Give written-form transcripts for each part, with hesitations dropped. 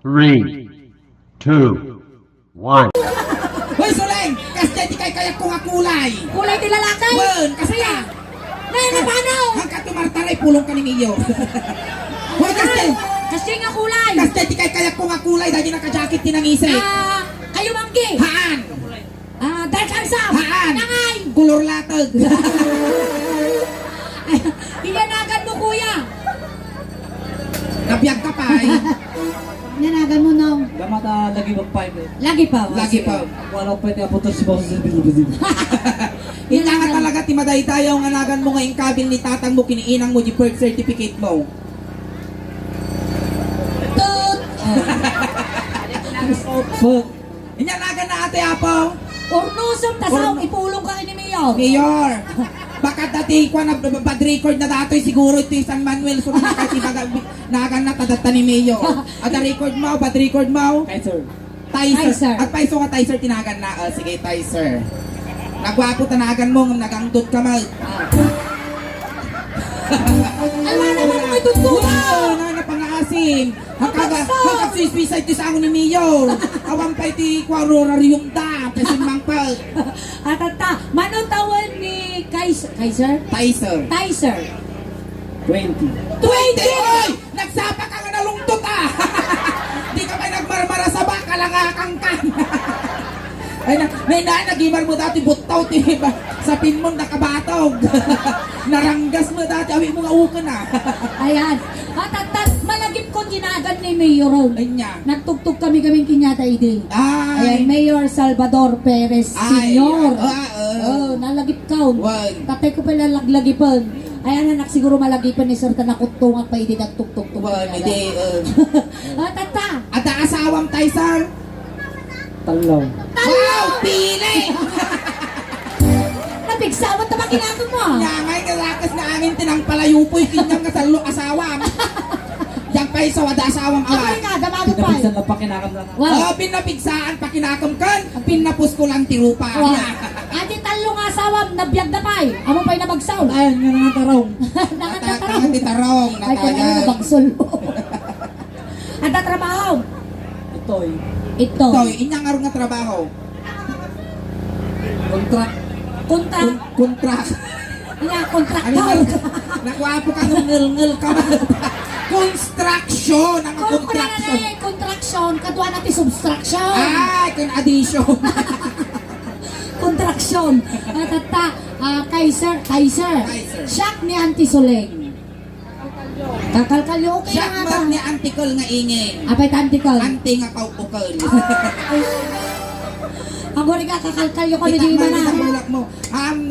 3, 2, 1. Hoy, Suleng! Kasi di kay kayak ko nga kulay! Kulay ti lalaki? Wen, kasi ya! Nay, na paano? Hangkat tumartaray, pulong ka ni Mio. Hoy, kasi! Kasi nga kulay. Kasi di kay kayak ko nga kulay dahil naka-jacket tinangisi. Kayo manggi. Haan! Dark Ansam. Haan! Nangay. Kulor latag. Ilanagan mo kuya. Nabiyag ka pa eh. Nanagan mo nung. Gamata lagi mag-pipe eh. Lagi pa. Lagi pa. Wala pa ito apunta si Boss sa bilibid. Hindi nga talaga timaday tayo ang anagan mo ngayong kabil ni tatang mo kiniinang mo di birth certificate mo. Tut. Fuck. Inyanagan na ate Apo. Ornusong tasaw. Ipulong ka ni Mayor. Mayor. Baka dati ko na bad record na datoy siguro ito yung San Manuel so nakati nagan na tadata ni Mayor. Ada record mo, bad record mo. Kaiser. Tizer. At paiso nga Tizer tinagan na. Sige Tizer. Nagwapo tanagan mo nagangdot ka mo. Alma naman may tutuwa. Na pangaasin. Hanggang suicide ito sa ako ni Mayor. Awang pa iti kwarorarium da. Kasi mangpag. Atata. Manutawan ni Kaiser? Tizer. Tizer. 20. 20! Oy! Nagsapa ka nga nalungtot ah! Di ka ba nagmarmara sa baka langakang ka? Ay na, nagimar mo dati butaw tiba sa pinmon nakabatog. Naranggas mo dati, awi mo nga uka na. Ayan. At malagip ko ginagan ni Mayor. Ay niya. Nagtugtog kami kaming kinyata iding. Ay. Ayan, Mayor Salvador Perez Sr. Oh, Nalagip ka. wag. Tatay ko pala laglagipan. Ayan anak siguro malagipan ni Sir Tanakutong at pa hindi nagtugtog-tugtog. Wag, hindi. Tata. At ang asawang Tyson. Talaw. Wow! Pili! Napigsawat na ba ginagawa mo? Nyangay nga lakas na angin tinang palayupoy kinyang nga talo asawang. Yang pa isa wada asawang Ako awan. rin nga, damado pa. Pinapisan na pa kinakam lang. Wow. Oh, pinapigsaan pa kinakamkan, pinapus ko lang tirupa. Wow. Ati talo nga asawam, nabiyag na pa'y. Amo pa'y nabagsaw. Ayun, yun ang tarong. Nangatataw. Natitarong, Ay, kaya natayan. nabagsol mo. Ang tatrabaho. Ito eh. Ito. Ito, inyang araw nga trabaho. Contract. Contract. Contract. Iya, Ano kontraktor. Nakwapo ka ng ngil-ngil ka. Construction, ang construction. Contraction. Kadwa natin subtraction. Ay, kun addition. Contraction. Tata, Kaiser. Kaiser. Shock ni Auntie Soleng. Kakalkalyo, okay Siya na nga man ba? ni antikol nga ingin. Apay tantikal. Anti nga paupukol. Ang rin ka, kakalkalyo ko ni di ba na? Mulak mo.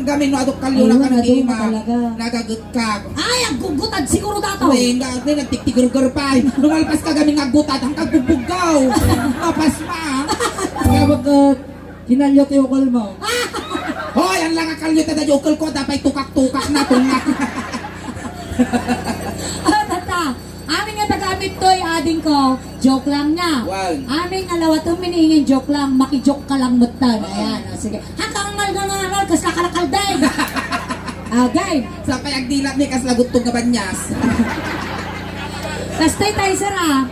Gamin no adok kalyo na Ayun, ka ng naduma ima. talaga. Nagagut ka. Ay, ang gugutad siguro dato. Uy, nagtiktigur-gur pa. Lumalpas ka gamin nagutad hanggang bubugaw. Mapas ma. Kaya wag kinalyo tayo ukol mo. Hoy, ang lang kalyo tada ukol ko. Dapat tukak-tukak na tunga. Tata, aming nga tagamit to'y ading ko, joke lang nga. Wag. Aming alawat ang miningin joke lang, makijoke ka lang mutan. Ayan, sige. Hanggang ngal, kas nakalakal din. Game. Sa payag dilat ni kas lagot tong gabanyas. Kastay tayo sara.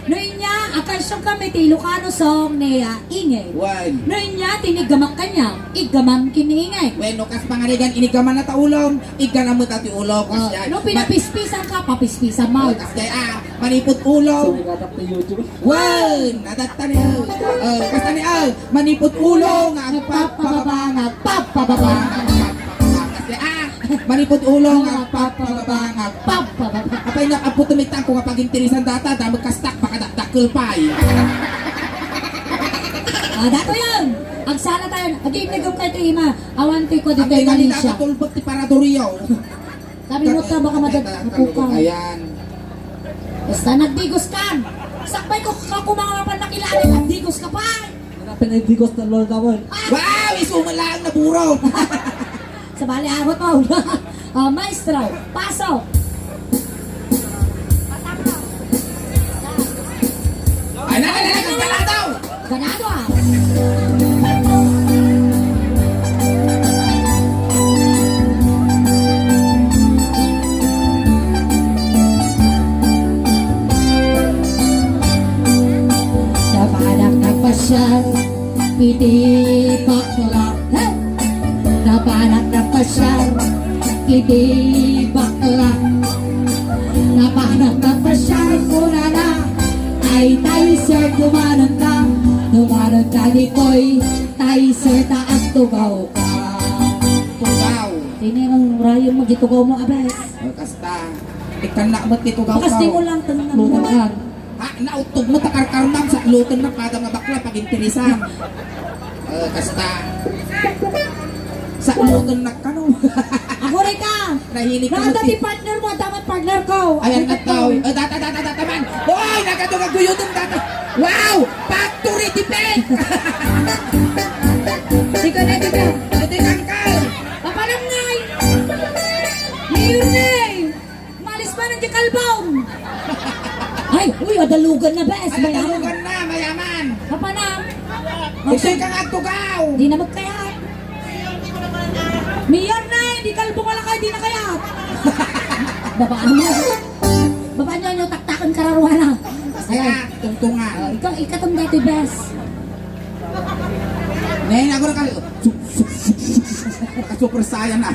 Noon niya, akasyong kami ti Ilocano song ni Ingay. Wag. Noon niya, tinigamak kanya, igamam kiniingay. Bueno, kas pangarigan inigaman na taulong, igana mo tati ulong. No, pinapispisan ka, papispisan mo. Kas kaya, manipot ulong. So, nagatak na YouTube. Wow! Nadatta niya. Basta niya, manipot ulo, nga Nagpapababa, nagpapababa. Kasi manipot ulo, nga papababa, nga Papababa. Apay na apo tumitang ko kapag intirisan data, damag kastak, baka dakdakil pa eh. Dato yun! Ang sana tayo, ag-imigam kayo ito ima. Awanti ko dito Apay yung ganita Malaysia. katulbot ti Paradoriyo. Sabi mo ta, baka madagpukan. Ayan. Basta nagdigos ka. Sakbay ko kumanga pa nakilala, nagdigos ka pa. Hanapin ay digos na lord naman. Wow! Isumalaan na buro. Sa bali, ahot mo. Maestro, pasok. Ay, ganadaw! Ganado ah. iti bakla hey! Napanak na pasyal iti bakla Napanak na pasyal kuna na ay tayo sir dumanan ka ni Koy tayo sir taas tugaw ka Tugaw. Tinirang rayon magitugaw mo abes Kasta. Ikan na mo't itugaw Bakas di mo lang tanong Lutan. Ha, nautog mo takarkarnam sa lutan na pada nga bakla pag interesan. Kasta. Sa lutan na kano. Ako rin ka Nahilig ka Nakada ti partner mo dapat partner ko Ayan nga tao. Data man. Hoy, nagadugaguyotong data. Wow! Factory defect! Tika na tika Ito yung angkal. Papalang ngay Mayor ngay Malis ba ng kalbong Ay, uy, adalugan na bes Ay, talugan na, mayaman. Papanang Ito yung kang agtugaw. Di na magkayat Mayor na di kalbong wala kayo, di na kayat Babaan mo Babaan nyo, taktakan kararuana Kaya, tungtungan. Ikaw, ikatong dati bes Ngayon ako na super saiyan na.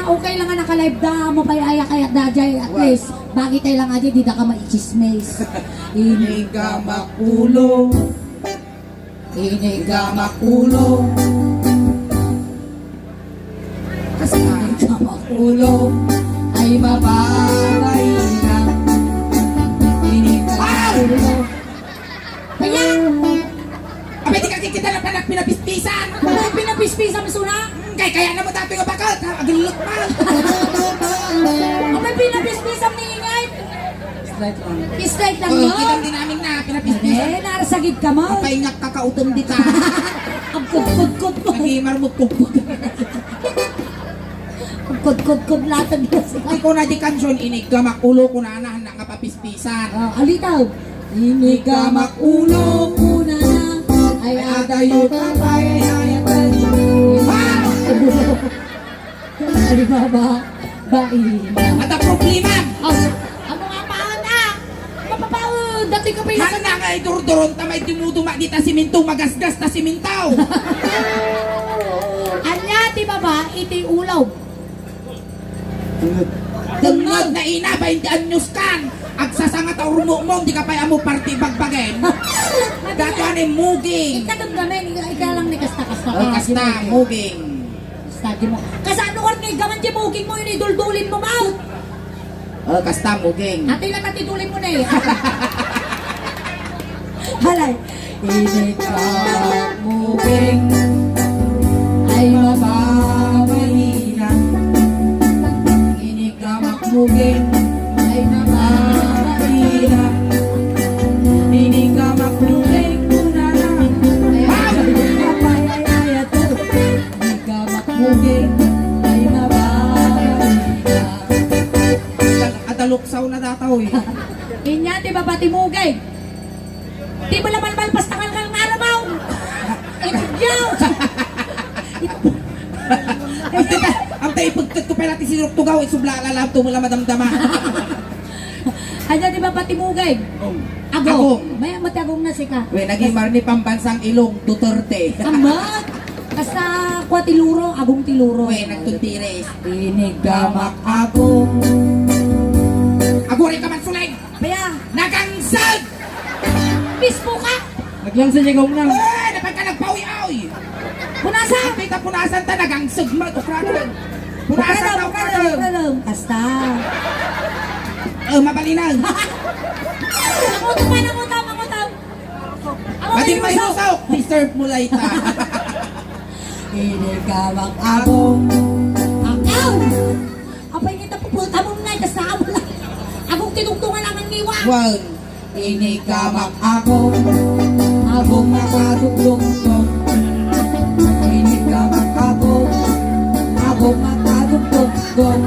Okay lang nga naka-live da, mapayaya kaya dajay at Wow. least bagay tayo lang aja, di da ka maichismis. Iniga makulo. Iniga makulo. Kasi Iniga makulo ay mababay na. Iniga makulo. Kaya, Abay, di ka kikita na panak pinapispisan. kung pinapispisa mo suna, Kaya na mo dati nga bakal. Agilot pa. kapag pinapispisa mo ingay, Slide on. slide lang Oo, mo. kitang din namin na pinapispisan. Narasagid ka mo. Papaingak kakautom dita. Ang kud-kud-kud mo. Nagimar mo pupuk. Ang kud-kud-kud latag na siya. Ay ko na di kansyon, iniga makulo ko na na nga papispisan. Alitaw. Iniga makulo muna na ay Adayo tatay ayatan. Ay baba, baina. At ang problema, Ang mga paon na! Mapapaon! Dati ka pa yung hana nga idurduron tamay dimuduma di ta siminto magasgas ta simintaw. Anya, di ba ba? Iti ulaw. Tungod na ina 20 anyos kan. Agsasanga ta urumumong di ka pa amo party bagbagen. Dato ani muging. Ikatunggamen, ikaw lang ni kasta-kasta. O kasta muging. Study mo. Kasano or ngay gaman di muging mo yun, iduldulin mo mao. O kasta muging. Ate lang natidulin mo na eh. Halay. Inika Muging ay mababahina. inigamak muging ay mababahina. Inigamak muging kuna na. Adaluksaw na dataw eh. Inya, di ba pati mugay? Di mo laman malpas tangal kang arabaw. Itugyaw. Ang taipagkat ko pa natin si Ruktugaw, isubla ka lang, tumula madamdama. Anya, di ba pati mugay? Agong. Agong. May matagong na sika. We, nagimar ni pambansang ilong, Duterte. Amat. Basta kwa tiluro, agong tiluro. We, nagtutires. Inigamak Agong. Agore ka man suleg! Kaya, Nagangsag! mismo ka. Naglang sa jagong na. Eh, dapat ka nagpawi-awi! Punasa. Kita punasan ta, nagangsag mo, ukradan. Punasan ta, ukradan. Kasta. Mabalinan. Nangutam pa, nangutam. Mating may susaw, deserve mo laita. Inigamak agong. Agaw. Apay kita pupulta mo nga, kasta mo lang. Agong tinungtungan lang ang niwa. One, inigamak agong. Agong makadugdugdog. Inigamak agong. Agong makadugdugdog.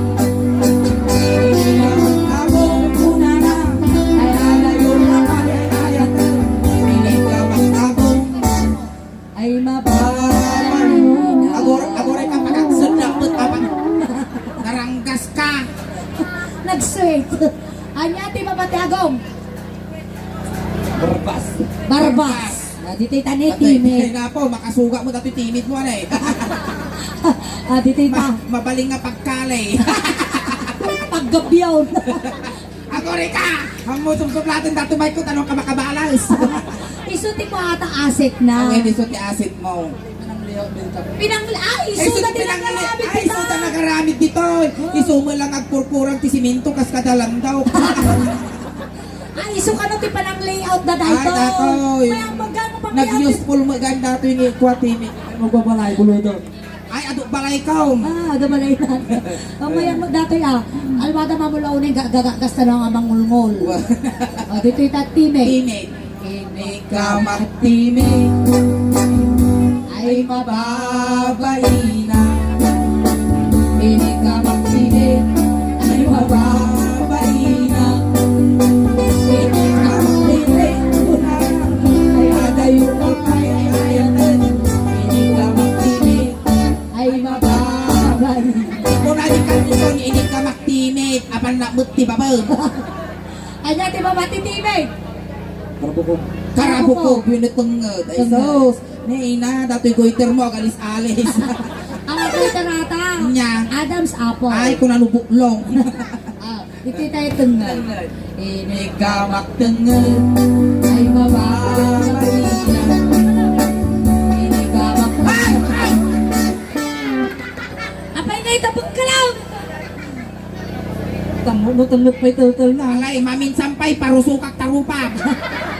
Inigamak agong kuna na. Ay alayo na kaya-ayat. Inigamak agong. Ay mababalina. Agore ka pagkaksad na mo tapang. Naranggas ka. Nag-sweat. Anya, ti mapati agong. Barbas. Barbas. Dito tani Patay timid. na po, makasuga mo dati timid mo na eh. Dito ta. Mabaling nga pagkalay. Paggabyaw. Ako rin ka! Ang mo sumsuplatin dati may ko, tanong ka makabalas. Isuti mo ata asset na. Ang edisot ni acid mo. Isuda din ang galamit Ay, kita. suda nagaramit dito. Isumo lang agpurpurang ti siminto kas kadalang daw. Isu ka no ti panang layout na dahil Ay, to. datoy. May ang magkano pang layout. Nag-useful mo ganda ito yung ikwatimi. Magbabalay, buludo. Ay, aduk balay ka. Gabalay na. May ang datoy Almada mamulaw na gagagasta na ang mangulngol. Dito timid. Timid. Timid ka magtimid. Ay mababain na. Timid ka magtimid. Ay mababain na. Timid ka magtimid. Ay adayo ka kayayanan. Timid ka magtimid. Ay mababain na. Kung natin ka nito, hindi ka magtimid. Apan na muti babal. Ay natin ba matitimid? Karapukog. Karabukog, yun itungod. Ay sos. Naina, dato'y goiter mo, agalis-alis. Ang ako'y tarata. Nya. Adam's apple. Ay, kung ano buklong. Dito tayo tunggal. Inig ka magtungod. Ay, mababain na. Inig ka magtungod. Apay na itapong ka lang. Tanggap pa'y turtle na. Alay, mamin sampay, parusukak tarupag.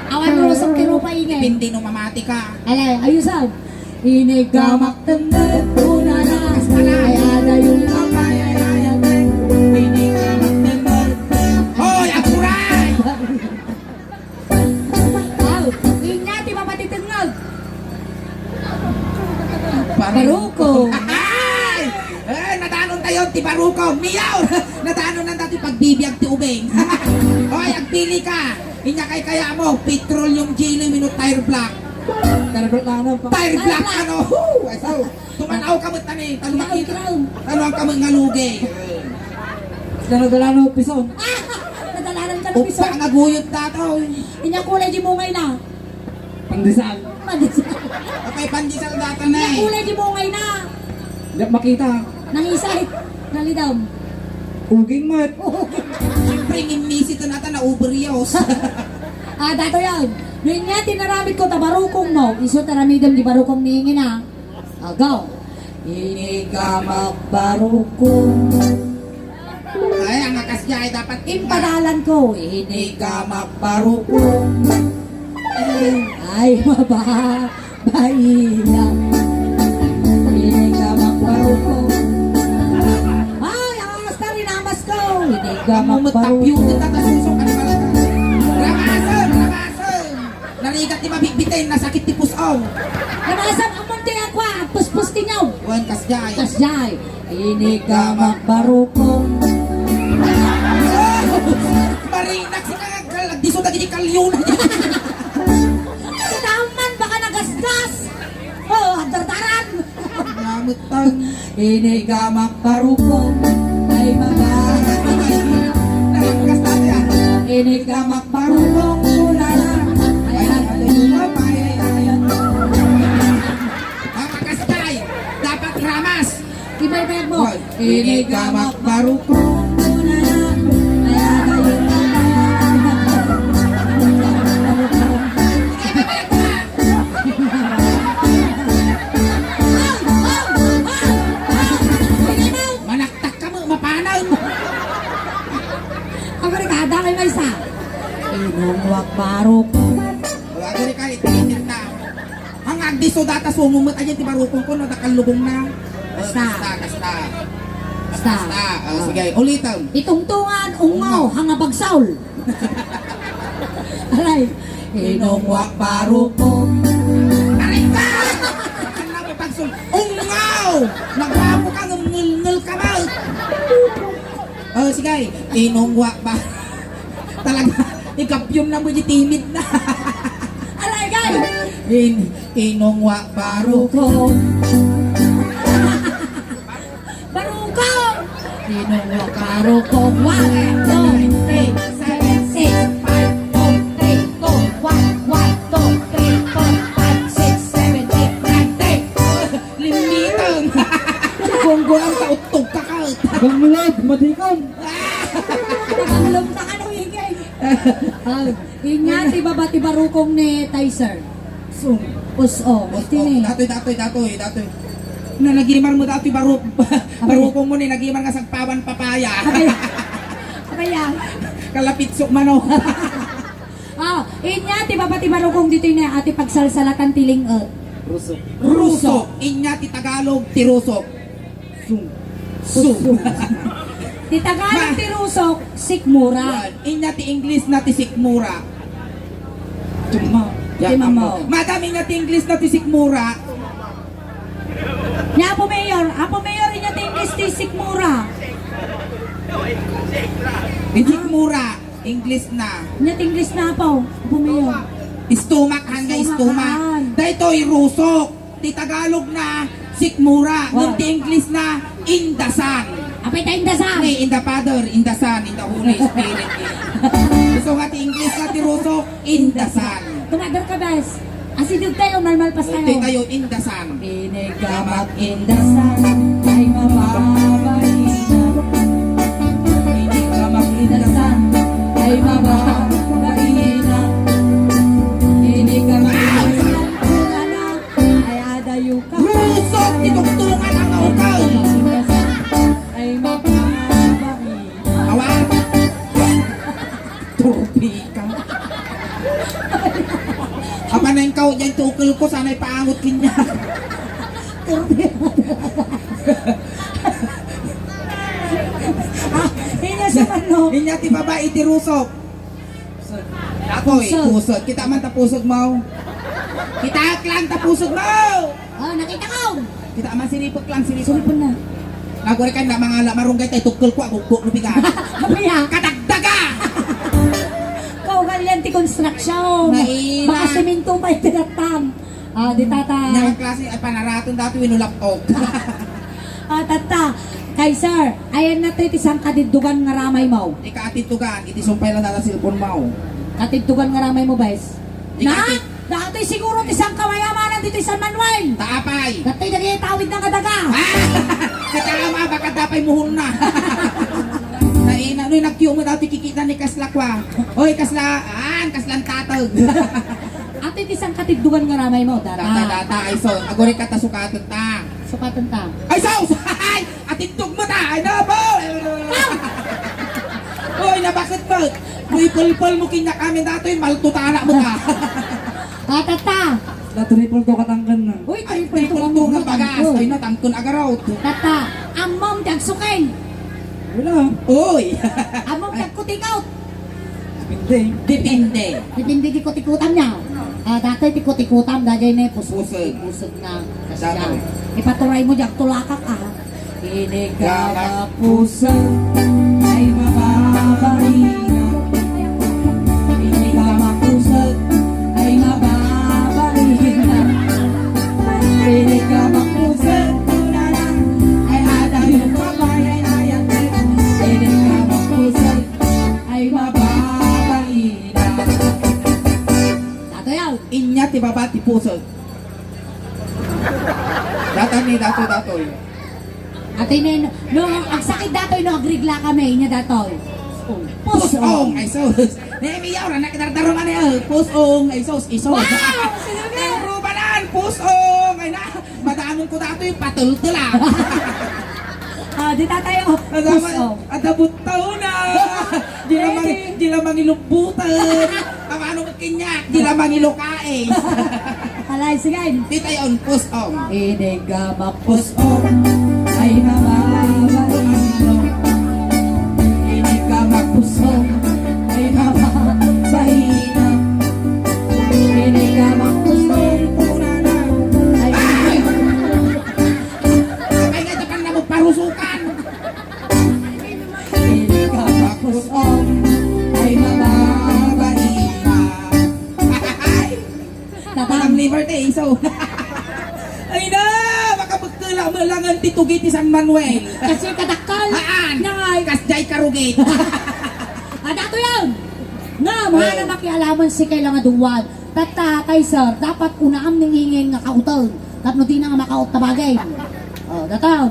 Awan mo sa kirupa ingay. Pindi no mamati ka. Alay, ayusan. Inigamak tenggat una na. Ay ada yung Inig ka magtungod. Hoy, akuray! Ingati mapatitengag. Baruko. Ay! Eh, natanon tayo, ti Baruko. Miyaw! Natanon na dati pagbibiyag ti ubeng. Hoy, agpili ka. Inya kay kaya mo, petroleum jelly minute tire black. Karapukog na ano. Tire black ano? Ay, so, tumanaw ka mo tani. Tanong ka mo nga lugi. Dala-dala no, pison. Nadalanan ka ng Upa piso. nga guyot dato. Inya kulay di mungay na. Pangdisaan. Apay pandisal data na Inya eh. kulay di mungay na. Di makita. Nangisay. Nalidam. Uging mat. Siyempre, ngimisi ito natin na uberios. Dato yan. Yun nga, tinaramit ko tabarukong no. Iso taramidam di barukong niingin na. Agaw. Inigamak Barukong. Ay, ang akasya ay dapat Impadalan ko. Inigamak barukong. Ay, mababain lang. Inigamak barukong. Ay, ang angas na rin amas ko. Inigamak Gamumot barukong. tapyo kita tasusok ka ni Malaka. Ramasan! Ramasan! Narigat ni mabigbitin, nasakit ti pusaw. Namasap ang munti ako, puspus tinyaw. Wan kasya ay. Kasjay. Inigamak barukong. Marinak si kagagal, agdiso na gini kalyon. Taman, baka nagasgas. Oh, dardaran. Namutang. Inigamak barukong. Ay, mababain. Nakakas natin yan. Inigamak barukong. Ulala. Ay, Ang kakastay, dapat ramas. Ibay-ibay mo. Inigamak barukong. Manaktak ka mo, mapanaw. Ang barikada kay Maysa. Inungwak barukong. Wala ko rin kahit tinit na. Ang agdiso data sumumot ayan ti barukong ko, natakalubong na. Basta. Kasta. Basta. Sige, ulitan. Itungtungan, ungaw, hangabagsaul. Alay. Inungwak barukong. Aray ka! Ang napapagsul. Ungaw! Nagwapo ka, ngul ka ba? Sige, inungwak ba? Talaga, ikapyom na mo di timid na. Alay, gay. Inungwak barukong. Barukong. Inungwak barukong. 1, 2, 3, 7, 6, 5, 4, 3, 2, 1, 1, 2, 3, 4, 5, Gonggongan ka utog ka ka. Gamulad, madikon. Ang lumta ka nung higay. Inya, tiba ba tibarukong ni Tyser? So, Puso. Tini. datoy. Na nagimar mo datoy barukong mo ni nagimar nga sagpawan papaya. Kaya, Kalapit sok mano. inya, tiba ba tibarukong dito ni ati pagsalsalatan tiling Ruso. Inya ti Tagalog ti Rusok. Di Tagalog ti Rusok, sikmura. Inya ti English na ti Sikmura. Di mamaw. Madami nga ti English na ti Sikmura. Nya Apo Mayor inya ti English ti sikmura. Ti Sikmura. English na. Nya ti English na Apo Mayor. Istumak hanga istumak. Istumakan. Daytoy Rusok. Ti Tagalog na Sikmura. Wow. Ti English na Indasan. Apay tayong dasal. Okay, in the Father, in the Son, in the Holy Spirit. Gusto nga ti English na ti Rusok, in the Son. Tumador ka bes. Asidog tayo, normal pas Ti tayo. tayo in the Son. Inigamak indasan ay mababahinan. Inigamak indasan ay mababahinan. Inigamak indasan kung anak ay adayo ka. Rusok, titugtungan ang aukal. Indasan ay mababahinan. Awan. Turpi ka. Apa na yung kao dyan tukul ko, sana'y paangot kinya. Inya sa mano. Inya ti babae ti Rusok. Ako'y Pusod. pusod. Kita man tapusog mo. Kita lang tapusog mo. Oh, nakita ko. Kita man sinipot lang sinipot. Sulipon na. Nagwari ka na mga marunggay tayo tukul ko, agugbo lubigan. Kapaya. Kadagdaga! Kau ganyan ti construction. Naila. Baka siminto pa itinatam. Di tata. Nga klase ay panaraton dati winulapok. Tata. Kay sir, ayan na isang katidugan nga ramay mo. Ikaatitugan, iti sumpay lang nata silpon mo. Katidugan nga ramay mo, guys. Na? Ikatid. Dati siguro isang kamayamanan dito sa San Manuel. Taapay. Dati nagitawid ng kadaga. Kita ama, baka dapay muhon na. Naina, no'y nagkiyo mo dati kikita ni Kasla kwa. Oy, Kaslaan, Kaslan tatag. At isang katidugan nga ramay mo. Data, ay so, agore ka tasukatan ta. Sukatan ta. Ay, so, ay, atintog mo ta, ay, nabo. Oy, nabakit mo. Uy, pulpul mo kinya kami dato'y maltutana mo ta. Tata. Triple to katanggan na. Uy, Ay, triple to ang tunga bagas. Ay, natangkon agarawt. Tata, amom tagsukin. Wala. Uy, Amom tagkutikaw. Hindi. depende. Hindi tikot-tikutan niya. Dati tikot-tikutan, dahil na Pusod. pusod na. Dati. Ipaturay mo dyan, tulakak ka. Inigamak puso ay mababarina. Inigamak puso ay mababarina. Inigamak puso ay adayo kabayan ayan. Inigamak puso ay mababarina. Dato yaw. Inya ti baba ti puso. Data ni datoy. Ate nen, no, ang sakit datoy no, agrigla kami, niya datoy. Pusong ay sos. Nemi yaw na nakidardaro man ay pusong ay sos isos. Wow! Sinabi! Pero banan pusong ay na madamon ko dato yung patultula. Di tatayo. Puso. Adabot taon na. Di lamang ilumbutan. Ang ano kinyak, di lamang ilukae. Alay, sige. Di tayo pusong. Inigamak puso ay mababarino. Inigamak puso ay mababarino. Inigamak puso ay Ay nga takan na magparusukan. Inigamak puso ay mababarino. Tatang liberty, so. Ay na, makapagtula mo lang ang titugit ni San Manuel. Kasi kadakal. Haan, Nangay. kasjay karugit. Dato yan! Nga, mga na makialaman si kailangan duwan. Tatatay sir, dapat unaam nang hingin nga kautal. Tapno di na nga makaot na bagay. Datan.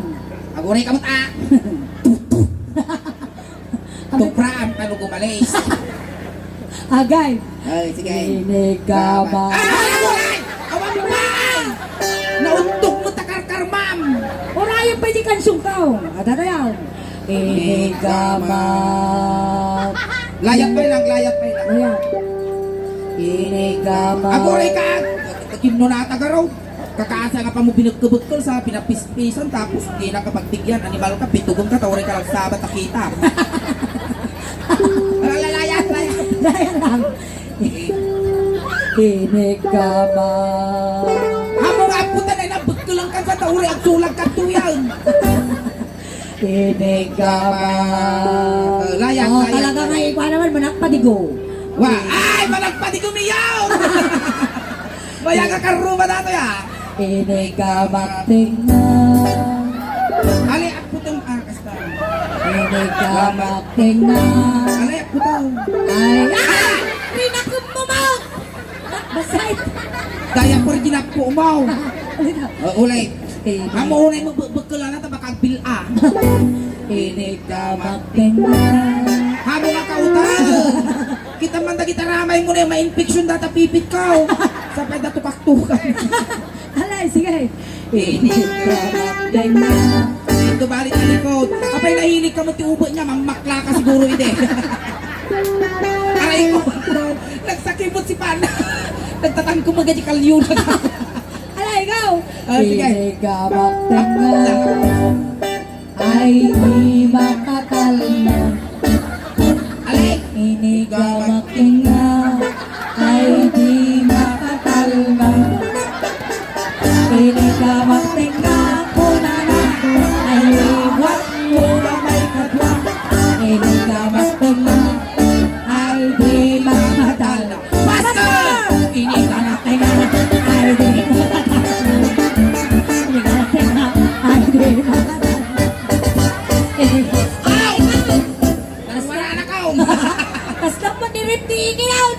Aguray ka mo ta. Tupraan pa nung gumalis. Agay. Ay, sige. Inigama. Ay, aguray! Awang mo ba? Nauntog mo takar-kar, ma'am. Orayo pa di kansong kao. Adadayaw. Inigama. Layat pa lang, layat pa lang. Ayan. Inigama. Aguray ka! Kinunata ka raw. Kakaasa ka pa mo pinagkabagkol sa pinapispisan tapos hindi na kapagtigyan. Animal ka, pitugong ka, tawarin ka lang sabat nakita. Layat, layat. Daya lang. Inigama. Hamo nga puta na nabagkulang ka sa tawarin at sulang ka tuyan. Inigama. Layat, Oh, layat. talaga nga ikaw naman manakpadigo. Wah, ay, malagpadi kumiyaw! Maya ka karuma na to ya. Inigama tingnan. Ali, at putong kasta. Inigama tingnan. Ali, at putong. Ay, pinakum mo mo! Basait! Daya po rin ginapko umaw. Ulay. Hamo unay mo bagkulang na tabakag bila. Inigama tingnan. Hamo nga kautan. Kita man kita ramay mo na yung ma-infection data pipit ka. Sa pwede tukak-tukan. Alay, sige. Inigama tingnan. Ito balik na likod. Apay nahilig ka mo ti ubo niya. Mamakla ka siguro ide. Aray ko. Nagsakibot si Pana. Nagtatang ko magaji kalyo na ka. Alay, ikaw! Sige. Inigama tingnan. Ay, di makakalma. Alay. Inigama tingnan. Ay, di makakalma. Inigama tingnan ko na na. Ay, iwan mo na may kadwa. Inigama tingnan. Ay, di makakalma. Basta! Inigama tingnan. Ay, di makakalma. Inigama tingnan. Ay, di makakalma. Aw! Wala na ka. Tas lang mo nirip ni Inginaw.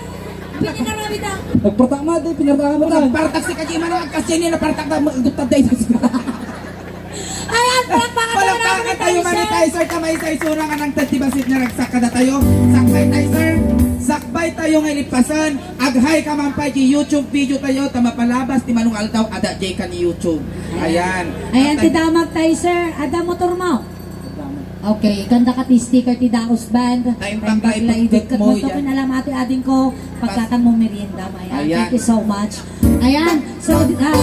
Pininaramid na. Nagpratama din, pinartama mo lang. Partak si Kajima na kasi niya na partak na magdutad dahil Ayan, palakpakan naman ako Palakpakan ng tayo monetizer kamay sa isura nga ng tatibasit na nagsak na tayo. Sakbay tayo sir. Sakbay tayo nga ilipasan. Aghay ka man pa di YouTube video tayo. Tama palabas ti manung aldaw ada jay ka ni YouTube. Ayan. Ayan, ti damag tayo, sir. Ada motor mo. Okay, ganda ka ti sticker ti Daos Band. Time Time pag bagla idit kat mo mo to yan. pinalamati ading ko pagkatang mo merienda. Ayan, Ayan. thank you so much. Ayan, so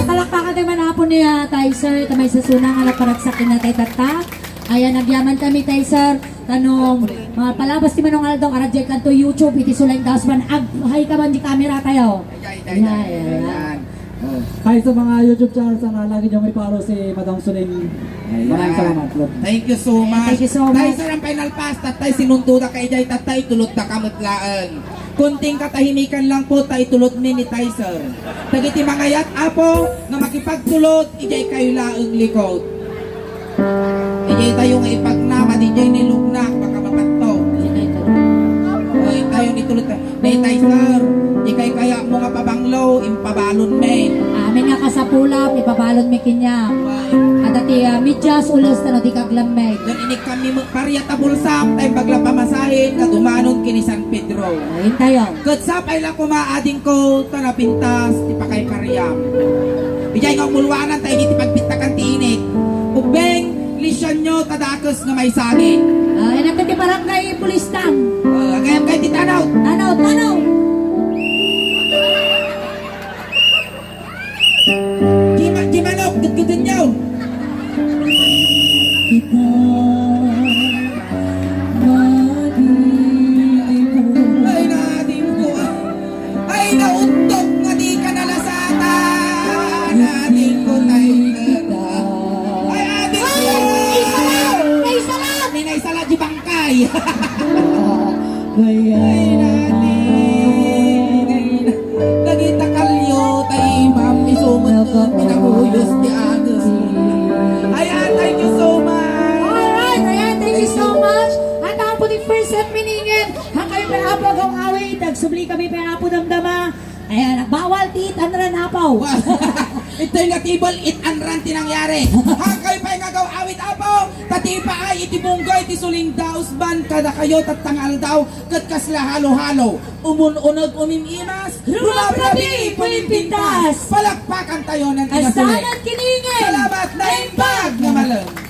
palakpakan naman hapon niya tayo, sir. Tamay sa sunang ala paragsakin na tayo tata. Ayan, nagyaman kami tayo, sir. Tanong, mga palabas ti manong aldaw, arajay ka to YouTube, iti sulang Daos Band. Aghay ka man di camera tayo. Ayan. Oh. Hi sa mga YouTube channels na lagi nyo may follow si Madam Suling. Maraming salamat, Lord. Thank you so much. Thank you so much. Tay sir ang final pass, tatay sinunduda kay jay tatay tulot na kamutlaan. Kunting katahimikan lang po tay tulot ni tay sir. Tagiti mangayat apo nga makipagtulot ijay kayo laeng likod. Ijay tayo nga ipagnama ijay nilugnak baka mapato. Ay tayo ni tulot tay sir. Ikay kaya mo nga pabanglo impabalon me. Amin nga kasapulap, ipabalon mi kinya. Ada ti midyas ulos tano di kaglameg. Dan ini kami magparya tabulsap tay bagla pamasahin nga dumanon kini San Pedro. Ayun tayo. Katsapay lang kumaading ko tanapintas ti pakay karyam. Bijay nga umulwanan tayo diti pagpintakan ti inik. Ubeng lisyan nyo tadakos nga may saging. Ay, nagkati barangay pulis tang. Agayam kayo ti tanaw. Tanaw, tanaw. Gimanok, gudgudun nyo. Kita madiligo. Ay natin ko. Ay nauntog nga di ka nalasata. Natin ko tayo. Ay ating ko. Ay, salam! May naisala di bangkay. Kaya Ay natin. Nagita kalyo tayo ma'am. Isumot ko pinakuyos di agos. Ayan, thank you so much. Alright, ayan, thank you so much. At ako po ni first set miningin. Ang kayo pinapo kong awit. Nagsubli kami pinapo damdama. Ayan, bawal tit ang ranapaw. Ito'y natibol it an ranti nangyari. Hakay pa'y ngagaw awit apaw. Tati pa ay itibunggay ti suling daos ban kada kayo tatangal daw kat kasla halo-halo. Umununag umimimas. Rumabrabi pumimpintas. Palakpakan tayo ng tinasulit. Asanat kiningin. Salamat na imbag na malam.